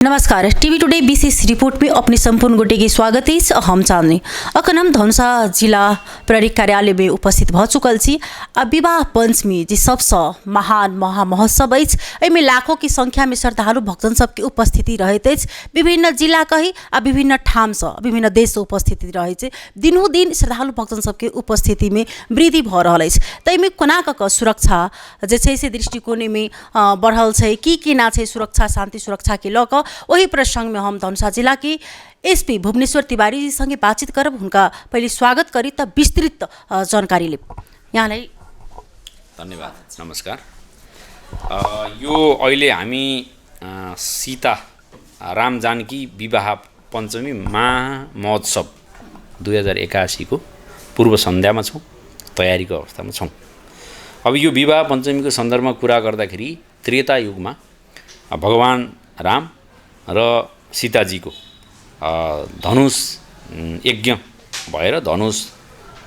नमस्कार। TV today विशेष report में अपने संपूर्ण गोटे की स्वागत है। हम चांदनी अकनम धनुषा जिला प्रहरी कार्यालय में उपस्थित भ चुकल छी। विवाह पंचमी जी सबसे महान महामहोत्सव में लाखों की संख्या में श्रद्धालु भक्तजन सबके उपस्थिति रहत विभिन्न जिला कही आ विभिन्न ठाम से विभिन्न देश से उपस्थिति रहे दिनों दिन श्रद्धालु भक्तजन सबके उपस्थिति में वृद्धि भ रहल अछि। तैमे कोना क सुरक्षा जे छै से दृष्टिकोण में बढ़ल छै कि ना छै सुरक्षा शांति सुरक्षा के लक वही प्रसंग में हम धनुषा जिला की एसपी भुवनेश्वर तिवारी जी संगे बातचीत करब। उनका पहले स्वागत करी तब विस्तृत जानकारी ले। यहाँलाई धन्यवाद। नमस्कार। यो अहिले हामी सीता राम जानकी विवाह पञ्चमी महामहोत्सव 2081 को पूर्व सन्ध्यामा छौँ, तयारीको अवस्थामा छौँ। अब यो विवाह पञ्चमीको सन्दर्भमा कुरा गर्दाखेरि त्रेता युगमा भगवान राम र सीताजीको धनुष यज्ञ भएर धनुष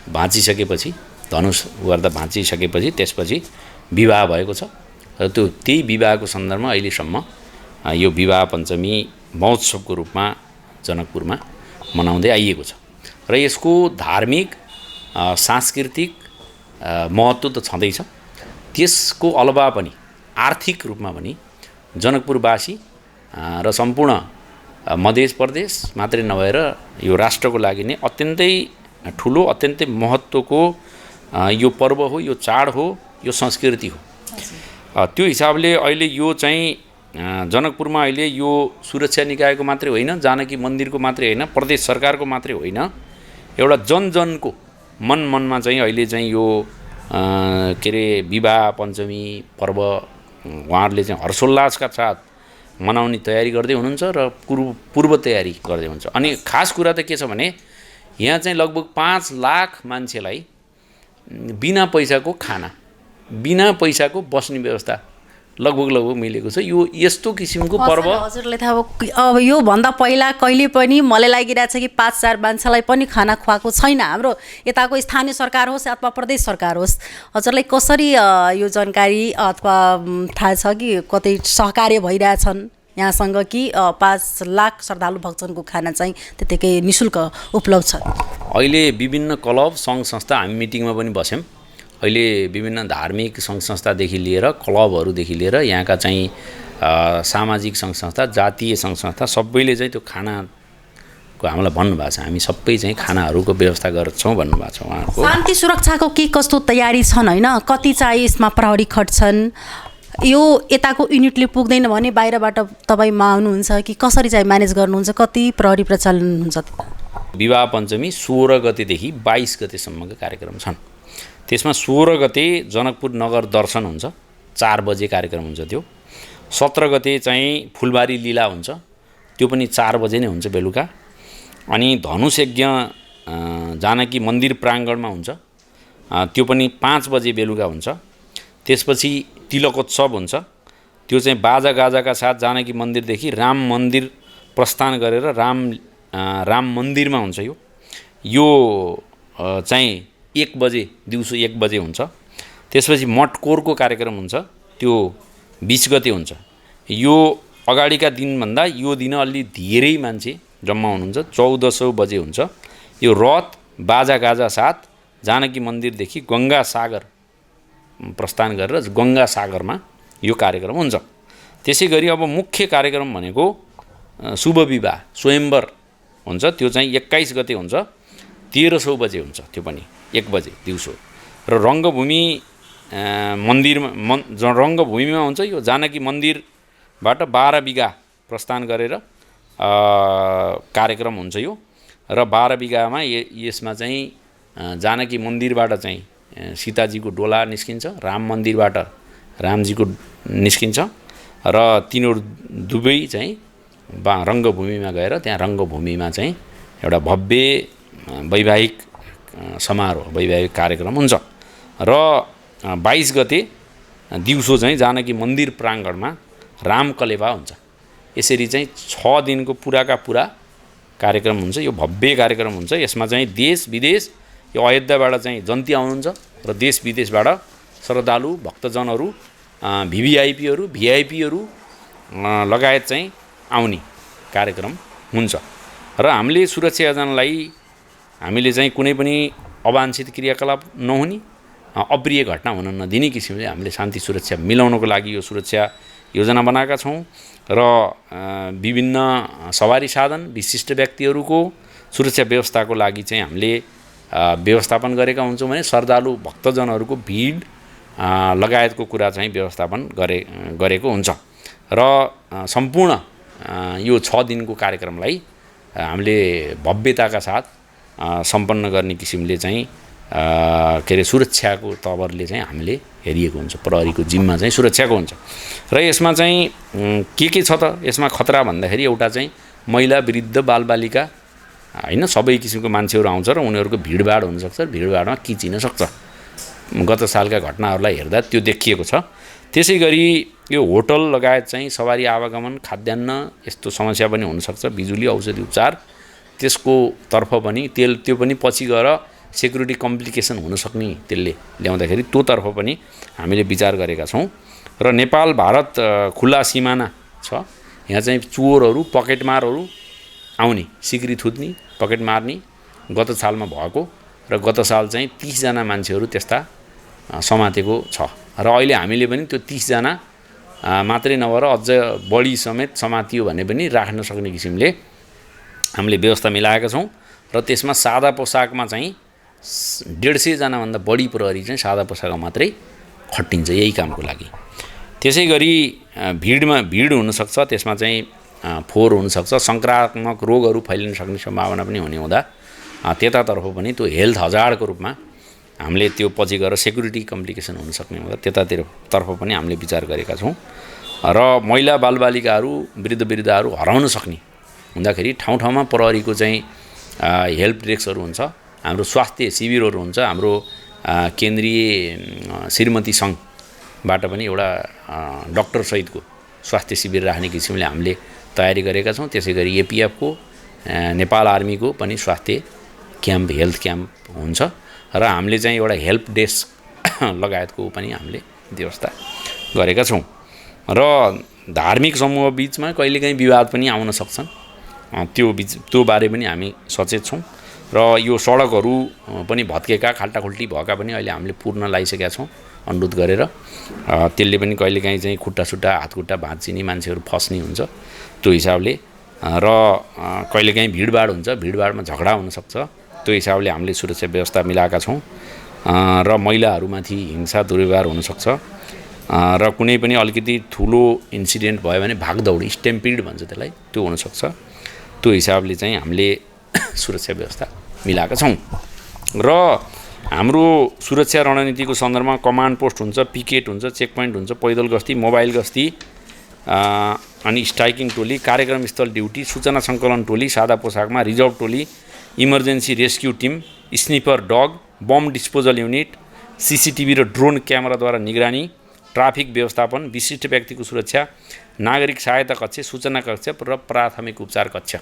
भाँचिसकेपछि धनुष गर्दा भाँचिसकेपछि त्यसपछि विवाह भएको छ र त्यो त्यही विवाहको सन्दर्भमा अहिलेसम्म यो विवाह पञ्चमी महोत्सवको रूपमा जनकपुरमा मनाउँदै आइएको छ र यसको धार्मिक सांस्कृतिक महत्त्व त छँदैछ। त्यसको अलावा पनि आर्थिक रूपमा पनि जनकपुरवासी र सम्पूर्ण मध्य प्रदेश मात्रै नभएर यो राष्ट्रको लागि नै अत्यन्तै ठुलो अत्यन्तै महत्त्वको यो पर्व हो, यो चाड हो, यो संस्कृति हो। त्यो हिसाबले अहिले यो चाहिँ जनकपुरमा अहिले यो सुरक्षा निकायको मात्रै होइन, जानकी मन्दिरको मात्रै होइन, प्रदेश सरकारको मात्रै होइन, एउटा जनजनको मनमा चाहिँ अहिले चाहिँ यो के अरे विवाह पञ्चमी पर्व उहाँहरूले चाहिँ हर्षोल्लासका साथ मनाउने तयारी गर्दै हुनुहुन्छ र पूर्व तयारी गर्दै हुन्छ। अनि खास कुरा त के छ भने यहाँ चाहिँ लगभग 5 लाख मान्छेलाई बिना पैसाको खाना, बिना पैसाको बस्ने व्यवस्था लगभग मिलेको छ। यो यस्तो किसिमको पर्व हजुरले थाहा अब यो भन्दा पहिला कहिले पनि मलाई लागिरहेछ कि 5-4 मान्छेलाई पनि खाना खुवाएको छैन। हाम्रो यताको स्थानीय सरकार होस् अथवा प्रदेश सरकार होस्, हजुरलाई कसरी यो जानकारी अथवा थाहा छ कि कतै सहकार्य भइरहेछन् यहाँसँग कि 5 लाख श्रद्धालु भक्तजनको खाना चाहिँ त्यतिकै निःशुल्क उपलब्ध छ? अहिले विभिन्न क्लब सङ्घ संस्था हामी मिटिङमा पनि बस्यौँ। अहिले विभिन्न धार्मिक सङ्घ संस्थादेखि लिएर क्लबहरूदेखि लिएर यहाँका चाहिँ सामाजिक सङ्घ संस्था, जातीय सङ्घ संस्था सबैले चाहिँ त्यो खानाको हामीलाई भन्नुभएको छ। हामी सबै चाहिँ खानाहरूको व्यवस्था गर्छौँ भन्नुभएको छ उहाँहरूको। शान्ति सुरक्षाको के कस्तो तयारी छन् होइन? कति चाहिँ यसमा प्रहरी खट्छन्? यो यताको युनिटले पुग्दैन भने बाहिरबाट तपाईँमा आउनुहुन्छ कि कसरी चाहिँ म्यानेज गर्नुहुन्छ? कति प्रहरी प्रचलन हुन्छ? विवाह पञ्चमी 16 गतेदेखि 22 गतेसम्मका कार्यक्रम छन्। त्यसमा 16 गते जनकपुर नगर दर्शन हुन्छ, 4 बजे कार्यक्रम हुन्छ त्यो। 17 गते चाहिँ फुलबारी लीला हुन्छ, त्यो पनि 4 बजे नै हुन्छ बेलुका। अनि धनुष यज्ञ जानकी मन्दिर प्राङ्गणमा हुन्छ, त्यो पनि 5 बजे बेलुका हुन्छ। त्यसपछि तिलकोत्सव हुन्छ, त्यो चाहिँ बाजागाजाका साथ जानकी मन्दिरदेखि राम मन्दिर प्रस्थान गरेर राम मन्दिरमा हुन्छ। यो चाहिँ 1 बजे दिउँसो 1 बजे हुन्छ। त्यसपछि मटकोरको कार्यक्रम हुन्छ, त्यो 20 गते हुन्छ। यो अगाडिका दिनभन्दा यो दिन अलि धेरै मान्छे जम्मा हुनुहुन्छ, 1400 बजे हुन्छ। यो रथ बाजागाजा साथ जानकी मन्दिरदेखि गङ्गा सागर प्रस्थान गरेर गङ्गा सागरमा यो कार्यक्रम हुन्छ। त्यसै गरी अब मुख्य कार्यक्रम भनेको शुभ विवाह स्वयंवर हुन्छ, त्यो चाहिँ 21 गते हुन्छ, 1300 बजे हुन्छ, त्यो पनि 1 बजे दिउँसो। र रङ्गभूमि रङ्गभूमिमा हुन्छ, यो जानकी मन्दिरबाट 12 बिघा प्रस्थान गरेर कार्यक्रम हुन्छ यो। र 12 बिघामा यसमा चाहिँ जानकी मन्दिरबाट चाहिँ सीताजीको डोला निस्किन्छ, राम मन्दिरबाट रामजीको निस्किन्छ र तिनीहरू दुवै चाहिँ रङ्गभूमिमा गएर त्यहाँ रङ्गभूमिमा चाहिँ एउटा भव्य वैवाहिक समारोह वैवाहिक कार्यक्रम हुन्छ। र 22 गते दिउँसो चाहिँ जानकी मन्दिर प्राङ्गणमा रामकलेवा हुन्छ। यसरी चाहिँ 6 दिनको पुराका पुरा कार्यक्रम हुन्छ। यो भव्य कार्यक्रम हुन्छ। यसमा चाहिँ देश विदेश यो अयोध्याबाट चाहिँ जन्ती आउनुहुन्छ र देश विदेशबाट श्रद्धालु भक्तजनहरू भिभिआइपीहरू भिआइपीहरू लगायत चाहिँ आउने कार्यक्रम हुन्छ र हामीले सुरक्षा योजनालाई हामीले चाहिँ कुनै पनि अवांछित क्रियाकलाप नहुने अप्रिय घटना हुन नदिने किसिमले हामीले शान्ति सुरक्षा मिलाउनको लागि यो सुरक्षा योजना बनाएका छौँ र विभिन्न सवारी साधन विशिष्ट व्यक्तिहरूको सुरक्षा व्यवस्थाको लागि चाहिँ हामीले व्यवस्थापन गरेका हुन्छौँ भने श्रद्धालु भक्तजनहरूको भिड लगायतको कुरा चाहिँ व्यवस्थापन गरेको हुन्छ र सम्पूर्ण यो 6 दिनको कार्यक्रमलाई हामीले भव्यताका साथ सम्पन्न गर्ने किसिमले चाहिँ के अरे सुरक्षाको तवरले चाहिँ हामीले हेरिएको हुन्छ प्रहरीको जिम्मा चाहिँ सुरक्षाको हुन्छ र यसमा चाहिँ के छ त यसमा खतरा भन्दाखेरि एउटा चाहिँ महिला वृद्ध बालबालिका हैन सबै किसिमको मान्छेहरू आउँछ र उनीहरूको भिडभाड हुनसक्छ भिडभाडमा किचिन सक्छ गत सालका घटनाहरूलाई हेर्दा त्यो देखिएको छ त्यसै गरी यो होटल लगायत चाहिँ सवारी आवागमन खाद्यान्न यस्तो समस्या पनि हुनसक्छ बिजुली औषधि उपचार त्यसको तर्फ पनि त्यो पनि पछि गएर सेक्युरिटी कम्प्लिकेसन हुनसक्ने त्यसले ल्याउँदाखेरि त्यो तर्फ पनि हामीले विचार गरेका छौँ र नेपाल भारत खुला सिमाना छ यहाँ चाहिँ चोरहरू पकेटमारहरू आउने सिक्री थुत्ने पकेट मार्ने गत सालमा भएको र गत साल चाहिँ 30 जना मान्छेहरू त्यस्ता समातेको छ र अहिले हामीले पनि त्यो 30 जना मात्रै नभएर अझ बढी समेत समातियो भने पनि राख्न सक्ने किसिमले हामीले व्यवस्था मिलाएका छौँ र त्यसमा सादा पोसाकमा चाहिँ 150 जनाभन्दा बढी प्रहरी चाहिँ सादा पोसाकमा मात्रै खटिन्छ यही कामको लागि त्यसै गरी भिड हुनसक्छ त्यसमा चाहिँ फोहोर हुनसक्छ सङ्क्रामक रोगहरू फैलिन सक्ने सम्भावना पनि हुने हुँदा त्यतातर्फ पनि त्यो हेल्थ हजार्डको रूपमा हामीले त्यो पछि गएर सेक्युरिटी कम्प्लिकेसन हुनसक्ने हुँदा त्यतातर्फ पनि हामीले विचार गरेका छौँ र महिला बालबालिकाहरू वृद्धहरू हराउन सक्ने हुँदाखेरि ठाउँ ठाउँमा प्रहरीको चाहिँ हेल्प डेस्कहरू हुन्छ हाम्रो स्वास्थ्य शिविरहरू हुन्छ हाम्रो केन्द्रीय श्रीमती सङ्घबाट पनि एउटा डाक्टर सहितको स्वास्थ्य शिविर राख्ने किसिमले हामीले तयारी गरेका छौँ त्यसै गरी एपिएफको नेपाल आर्मीको पनि स्वास्थ्य क्याम्प हेल्थ क्याम्प हुन्छ र हामीले चाहिँ एउटा हेल्प डेस्क लगायतको पनि हामीले व्यवस्था गरेका छौँ र धार्मिक समूह बीचमा कहिलेकाहीँ विवाद पनि आउन सक्छन् त्यो बारे पनि हामी सचेत छौँ र यो सडकहरू पनि भत्केका खाल्टाखुल्टी भएका पनि अहिले हामीले पूर्ण लगाइसकेका छौँ अनुरोध गरेर त्यसले पनि कहिलेकाहीँ चाहिँ खुट्टा हातखुट्टा भाँचिने मान्छेहरू फस्ने हुन्छ त्यो हिसाबले र कहिलेकाहीँ भिडभाड हुन्छ भिडभाडमा झगडा हुनसक्छ त्यो हिसाबले हामीले सुरक्षा व्यवस्था मिलाएका छौँ र महिलाहरूमाथि हिंसा दुर्व्यवहार हुनसक्छ र कुनै पनि अलिकति ठुलो इन्सिडेन्ट भयो भने भागदौड स्ट्याम्पिड भन्छ त्यसलाई त्यो हुनसक्छ त्यो हिसाबले चाहिँ हामीले सुरक्षा व्यवस्था मिलाएका छौँ र हाम्रो सुरक्षा रणनीतिको सन्दर्भमा कमान्ड पोस्ट हुन्छ पिकेट हुन्छ चेक पोइन्ट हुन्छ पैदल गस्ती मोबाइल गस्ती अनि स्ट्राइकिङ टोली कार्यक्रम स्थल ड्युटी सूचना सङ्कलन टोली सादा पोसाकमा रिजर्भ टोली इमर्जेन्सी रेस्क्यु टिम स्निपर डग बम डिस्पोजल युनिट सीसीटीभी र ड्रोन क्यामेराद्वारा निगरानी ट्राफिक व्यवस्थापन विशिष्ट व्यक्तिको सुरक्षा नागरिक सहायता कक्ष सूचना कक्ष र प्राथमिक उपचार कक्ष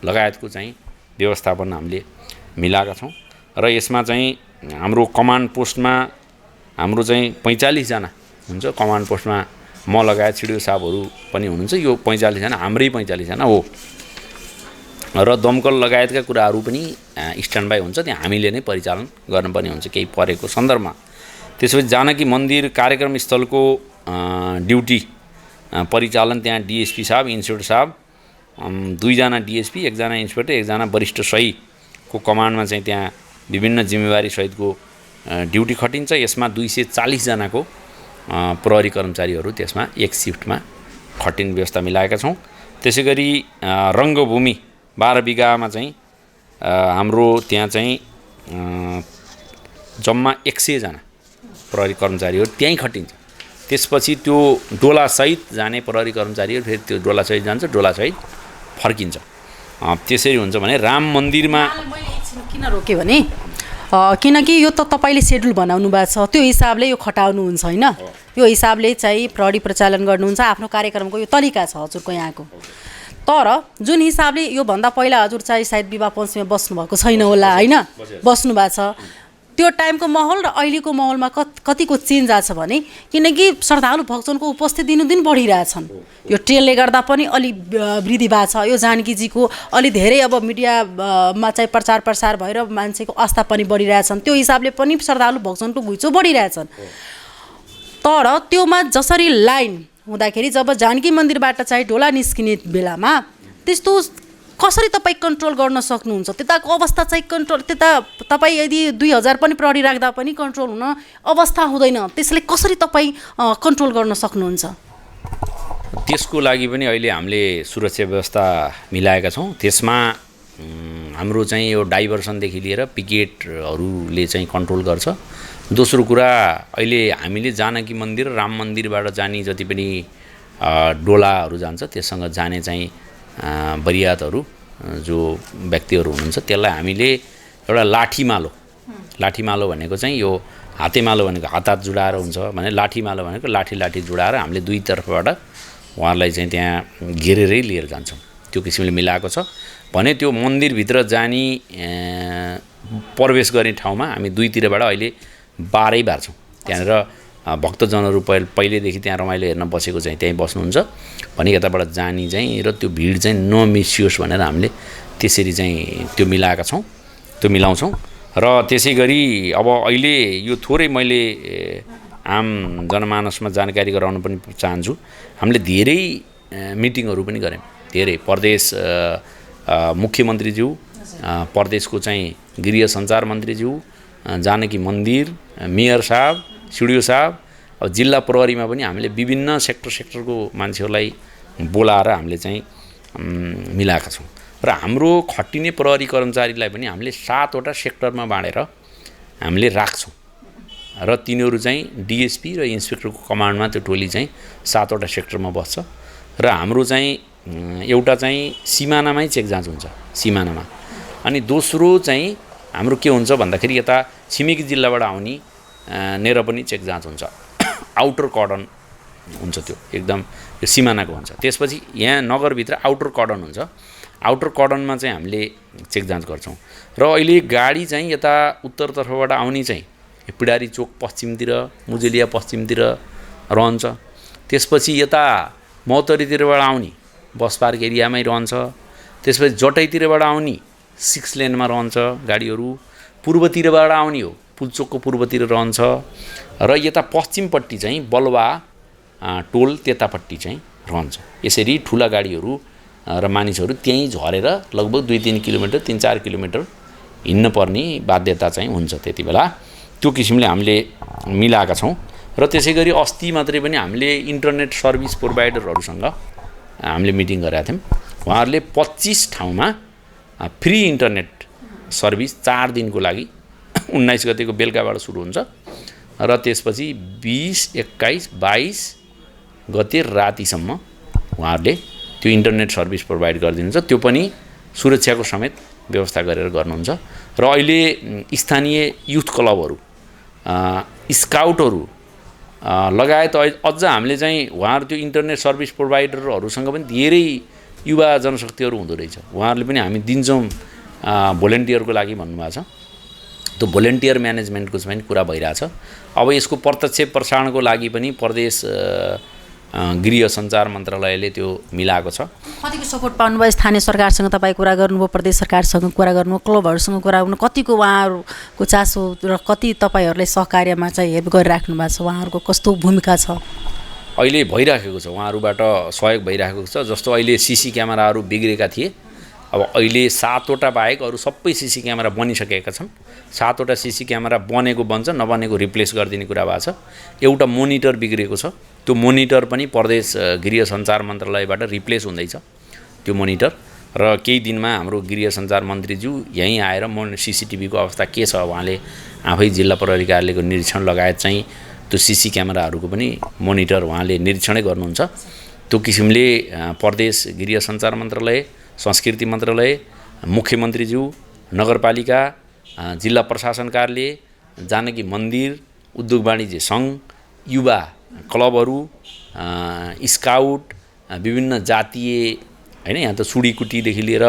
लगायतको चाहिँ व्यवस्थापन हामीले मिलाएका छौँ र यसमा चाहिँ हाम्रो कमान्ड पोस्टमा हाम्रो चाहिँ 45 जना हुन्छ कमान्ड पोस्टमा म लगायत सिडिओ साहबहरू पनि हुनुहुन्छ यो 45 जना हाम्रै 45 जना हो र दमकल लगायतका कुराहरू पनि स्ट्यान्ड बाई हुन्छ त्यहाँ हामीले नै परिचालन गर्नुपर्ने हुन्छ केही परेको सन्दर्भमा त्यसपछि जानकी मन्दिर कार्यक्रम स्थलको ड्युटी परिचालन त्यहाँ डिएसपी साहब इन्स्पेक्टर साहब 2 जना डिएसपी 1 जना इन्स्पेक्टर 1 जना वरिष्ठ सहीको कमान्डमा चाहिँ त्यहाँ विभिन्न जिम्मेवारी सहितको ड्युटी खटिन्छ यसमा 240 जनाको प्रहरी कर्मचारीहरू त्यसमा एक सिफ्टमा खटिने व्यवस्था मिलाएका छौँ त्यसै गरी रङ्गभूमि 12 बिघामा चाहिँ हाम्रो त्यहाँ चाहिँ जम्मा 100 जना प्रहरी कर्मचारीहरू त्यहीँ खटिन्छ त्यसपछि त्यो डोलासहित जाने प्रहरी कर्मचारीहरू फेरि त्यो डोलासहित जान्छ डोलासहित फर्किन्छ त्यसरी हुन्छ भने राम मन्दिरमा मैले एकछिन किन रोकेँ भने किनकि यो त तपाईँले सेड्युल बनाउनु भएको छ त्यो हिसाबले यो खटाउनुहुन्छ होइन यो हिसाबले चाहिँ प्रहरी प्रचालन गर्नुहुन्छ आफ्नो कार्यक्रमको यो तरिका छ हजुरको यहाँको तर जुन हिसाबले योभन्दा पहिला हजुर चाहिँ सायद विवाह पञ्चमीमा बस्नुभएको छैन होला होइन बस्नु भएको छ त्यो टाइमको माहौल र अहिलेको माहौलमा कतिको चेन्ज आएको छ भने किनकि श्रद्धालु भक्तजनको उपस्थिति दिनदिन बढिरहेछन्। यो ट्रेनले गर्दा पनि अलि वृद्धि भएको छ। यो जानकीजीको अलि धेरै अब मिडियामा चाहिँ प्रचार प्रसार भएर मान्छेको आस्था पनि बढिरहेछन्। त्यो हिसाबले पनि श्रद्धालु भक्तजनको घुइँचो बढिरहेछन्। तर त्योमा जसरी लाइन हुँदाखेरि जब जानकी मन्दिरबाट चाहिँ ढोला निस्किने बेलामा त्यस्तो कसरी तपाईँ कन्ट्रोल गर्न सक्नुहुन्छ? त्यताको अवस्था चाहिँ कन्ट्रोल, त्यता तपाईँ यदि 2000 पनि प्रहरी राख्दा पनि कन्ट्रोल हुन अवस्था हुँदैन। त्यसले कसरी तपाईँ कन्ट्रोल गर्न सक्नुहुन्छ? त्यसको लागि पनि अहिले हामीले सुरक्षा व्यवस्था मिलाएका छौँ। त्यसमा हाम्रो चाहिँ यो डाइभर्सनदेखि लिएर पिकेटहरूले चाहिँ कन्ट्रोल गर्छ। दोस्रो कुरा, अहिले हामीले जानकी मन्दिर राम मन्दिरबाट जाने जति पनि डोलाहरू जान्छ त्यससँग जाने चाहिँ बरियातहरू जो व्यक्तिहरू हुनुहुन्छ त्यसलाई हामीले एउटा लाठीमालो भनेको चाहिँ यो हातेमालो भनेको हात जुडाएर हुन्छ भने लाठीमालो भनेको लाठी जुडाएर हामीले दुई तर्फबाट उहाँहरूलाई चाहिँ त्यहाँ घेरेरै लिएर जान्छौँ। त्यो किसिमले मिलाएको छ भने त्यो मन्दिरभित्र जाने प्रवेश गर्ने ठाउँमा हामी दुईतिरबाट अहिले बारै बार्छौँ। त्यहाँनिर भक्तजनहरू पहिलेदेखि त्यहाँ रमाइलो हेर्न बसेको चाहिँ त्यहीँ बस्नुहुन्छ भने यताबाट जाने चाहिँ र त्यो भिड चाहिँ नमिसियोस् भनेर हामीले त्यसरी चाहिँ त्यो मिलाएका छौँ, त्यो मिलाउँछौँ। र त्यसै गरी अब अहिले यो थोरै मैले आम जनमानसमा जानकारी गराउन पनि चाहन्छु। हामीले धेरै मिटिङहरू पनि गऱ्यौँ। धेरै प्रदेश मुख्यमन्त्रीज्यू, प्रदेशको चाहिँ गृह सञ्चार मन्त्रीज्यू, जानकी मन्दिर, मेयर साहब, सिडिओ साहब, अब जिल्ला प्रहरीमा पनि हामीले विभिन्न सेक्टरको मान्छेहरूलाई बोलाएर हामीले चाहिँ मिलाएका छौँ। र हाम्रो खटिने प्रहरी कर्मचारीलाई पनि हामीले 7वटा सेक्टरमा बाँडेर हामीले राख्छौँ र तिनीहरू चाहिँ डिएसपी र इन्सपेक्टरको कमान्डमा त्यो टोली चाहिँ 7वटा सेक्टरमा बस्छ। र हाम्रो चाहिँ एउटा चाहिँ सिमानामै चेक जाँच हुन्छ सिमानामा। अनि दोस्रो चाहिँ हाम्रो के हुन्छ भन्दाखेरि यता छिमेकी जिल्लाबाट आउने नेर पनि चेक जाँच हुन्छ। आउटर कर्डन हुन्छ, त्यो एकदम यो सिमानाको हुन्छ। त्यसपछि यहाँ नगरभित्र आउटर कर्डन हुन्छ। आउटर कर्डनमा चाहिँ हामीले चेक जाँच गर्छौँ। र अहिले गाडी चाहिँ यता उत्तरतर्फबाट आउने चाहिँ पिडारी चोक पश्चिमतिर, मुजेलिया पश्चिमतिर रहन्छ। त्यसपछि यता मौतरीतिरबाट आउने बस पार्क एरियामै रहन्छ। त्यसपछि जटैतिरबाट आउने 6 लेनमा रहन्छ गाडीहरू। पूर्वतिरबाट आउने हो पुलचोकको पूर्वतिर रहन्छ। र यता पश्चिमपट्टि चाहिँ बलुवा टोल त्यतापट्टि चाहिँ रहन्छ। यसरी ठुला गाडीहरू र मानिसहरू त्यहीँ झरेर लगभग 2-3 किलोमिटर 3-4 किलोमिटर हिँड्न पर्ने बाध्यता चाहिँ हुन्छ त्यति बेला। त्यो किसिमले हामीले मिलाएका छौँ। र त्यसै गरी अस्ति मात्रै पनि हामीले इन्टरनेट सर्भिस प्रोभाइडरहरूसँग हामीले मिटिङ गरेका थियौँ। उहाँहरूले 25 ठाउँमा फ्री इन्टरनेट सर्भिस 4 दिनको लागि 19 गतेको बेलुकाबाट सुरु हुन्छ र त्यसपछि 20, 21, 22 गते रातिसम्म उहाँहरूले त्यो इन्टरनेट सर्भिस प्रोभाइड गरिदिनुहुन्छ। त्यो पनि सुरक्षाको समेत व्यवस्था गरेर गर्नुहुन्छ। र अहिले स्थानीय युथ क्लबहरू, स्काउटहरू लगायत अझ हामीले चाहिँ उहाँहरू त्यो इन्टरनेट सर्भिस प्रोभाइडरहरूसँग पनि धेरै युवा जनशक्तिहरू हुँदो रहेछ। उहाँहरूले पनि हामी दिन्छौँ भोलिन्टियरको लागि भन्नुभएको छ। त्यो भोलिन्टियर म्यानेजमेन्टको चाहिँ कुरा भइरहेछ। अब यसको प्रत्यक्ष प्रसारणको लागि पनि प्रदेश गृह सञ्चार मन्त्रालयले त्यो मिलाएको छ। कतिको सपोर्ट पाउनुभयो? स्थानीय सरकारसँग तपाईँ कुरा गर्नुभयो, प्रदेश सरकारसँग कुरा गर्नुभयो, क्लबहरूसँग कुरा गर्नु, कतिको उहाँहरूको चासो र कति तपाईँहरूले सहकार्यमा चाहिँ हेल्प गरिराख्नु भएको छ? उहाँहरूको कस्तो भूमिका छ? अहिले भइराखेको छ, उहाँहरूबाट सहयोग भइराखेको छ। जस्तो अहिले सीसी क्यामेराहरू बिग्रेका थिए, अब अहिले 7वटा बाहेक अरू सबै सीसी क्यामेरा बनिसकेका छन्। 7वटा सीसी क्यामेरा बनेको बन्छ, नबनेको रिप्लेस गरिदिने कुरा भएको छ। एउटा मोनिटर बिग्रेको छ, त्यो मोनिटर पनि प्रदेश गृह सञ्चार मन्त्रालयबाट रिप्लेस हुँदैछ त्यो मोनिटर। र केही दिनमा हाम्रो गृह सञ्चार मन्त्रीज्यू यहीँ आएर सिसिटिभीको अवस्था के छ उहाँले आफै जिल्ला प्रहरी कार्यालयको निरीक्षण लगायत चाहिँ त्यो सीसी क्यामेराहरूको पनि मोनिटर उहाँले निरीक्षणै गर्नुहुन्छ। त्यो किसिमले प्रदेश गृह सञ्चार मन्त्रालय, संस्कृति मन्त्रालय, मुख्यमन्त्रीज्यू, नगरपालिका, जिल्ला प्रशासन कार्यालय, जानकी मन्दिर, उद्योग वाणिज्य सङ्घ, युवा क्लबहरू, स्काउट, विभिन्न जातीय हैन, यहाँ त सुडीकुटीदेखि लिएर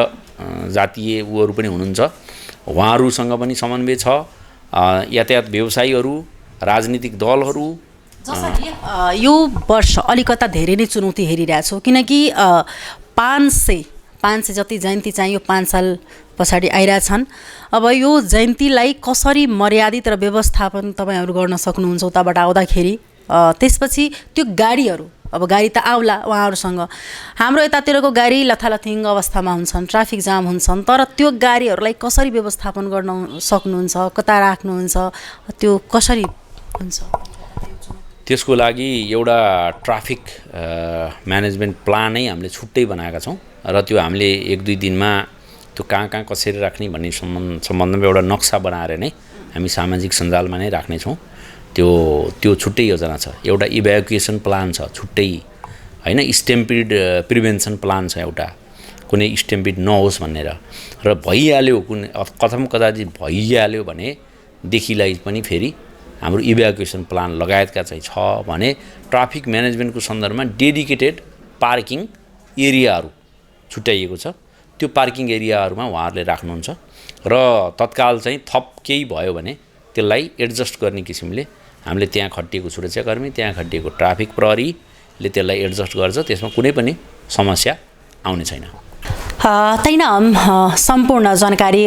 जातीय उहरू पनि हुनुहुन्छ, उहाँहरूसँग पनि समन्वय छ। यातायात व्यवसायीहरू, राजनीतिक दलहरू। जसरी यो वर्ष अलिकता धेरै नै चुनौती हेरिरहेछौँ, किनकि 500 जति जयन्ती चाहिँ यो 5 साल पछाडि आइरहेछन्। अब यो जयन्तीलाई कसरी मर्यादित र व्यवस्थापन तपाईँहरू गर्न सक्नुहुन्छ उताबाट आउँदाखेरि? त्यसपछि त्यो गाडीहरू, अब गाडी त आउला उहाँहरूसँग, हाम्रो यतातिरको गाडी लथालथिङ अवस्थामा हुन्छन्, ट्राफिक जाम हुन्छन्, तर त्यो गाडीहरूलाई कसरी व्यवस्थापन गर्न सक्नुहुन्छ, कता राख्नुहुन्छ, त्यो कसरी हुन्छ? त्यसको लागि एउटा ट्राफिक म्यानेजमेन्ट प्लानै हामीले छुट्टै बनाएका छौँ र त्यो हामीले 1-2 दिनमा त्यो कहाँ कसरी राख्ने भन्ने सम्बन्धमा एउटा नक्सा बनाएर नै हामी सामाजिक सञ्जालमा नै राख्नेछौँ। त्यो छुट्टै योजना छ। एउटा इभ्याकुएसन प्लान छ छुट्टै, होइन, स्ट्याम्पिड प्रिभेन्सन प्लान छ एउटा, कुनै स्ट्याम्पिड नहोस् भनेर। र भइहाल्यो कथम कदाचित भइहाल्यो भनेदेखिलाई पनि फेरि हाम्रो इभ्याकुएसन प्लान लगायतका चाहिँ छ भने ट्राफिक म्यानेजमेन्टको सन्दर्भमा डेडिकेटेड पार्किङ एरियाहरू छुट्याइएको छ। त्यो पार्किङ एरियाहरूमा उहाँहरूले राख्नुहुन्छ र तत्काल चाहिँ थप केही भयो भने त्यसलाई एडजस्ट गर्ने किसिमले हामीले त्यहाँ खटिएको सुरक्षाकर्मी, त्यहाँ खटिएको ट्राफिक प्रहरीले त्यसलाई एडजस्ट गर्छ। त्यसमा कुनै पनि समस्या आउने छैन। तैना संपूर्ण जानकारी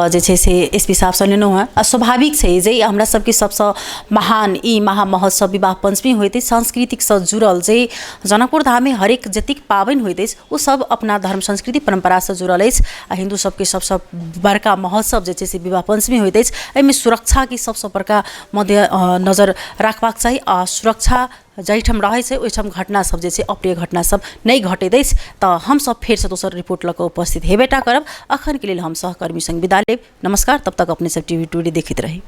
जे छै से एसपी साहब से लेनु है। स्वाभाविक है जे हमरा सबके सबसे महान ई महा महोत्सव विवाह पंचमी होते सांस्कृतिक से जुड़ल जे जनकपुर धाम में हरेक जतिक पावन होते वो सब अपना धर्म संस्कृति परंपरा से जुड़ल है। हिंदू सबके सबसे बड़का महोत्सव जे छै से विवाह पंचमी होते एहिमे सुरक्षा की सबसे बड़का मध्य नजर रखबाक चाहिए। सुरक्षा जाहिठाम रहे ओहिठाम घटना सब जे अप्रिय घटना सब नहीं घटेदै तो हम सब फिर से दोसर रिपोर्ट लग उपस्थित हेबेटा करब। अखन के लिए हम सहकर्मी संग विदा लेब। नमस्कार, तब तक अपने सब टीवी टुडे देखते रही।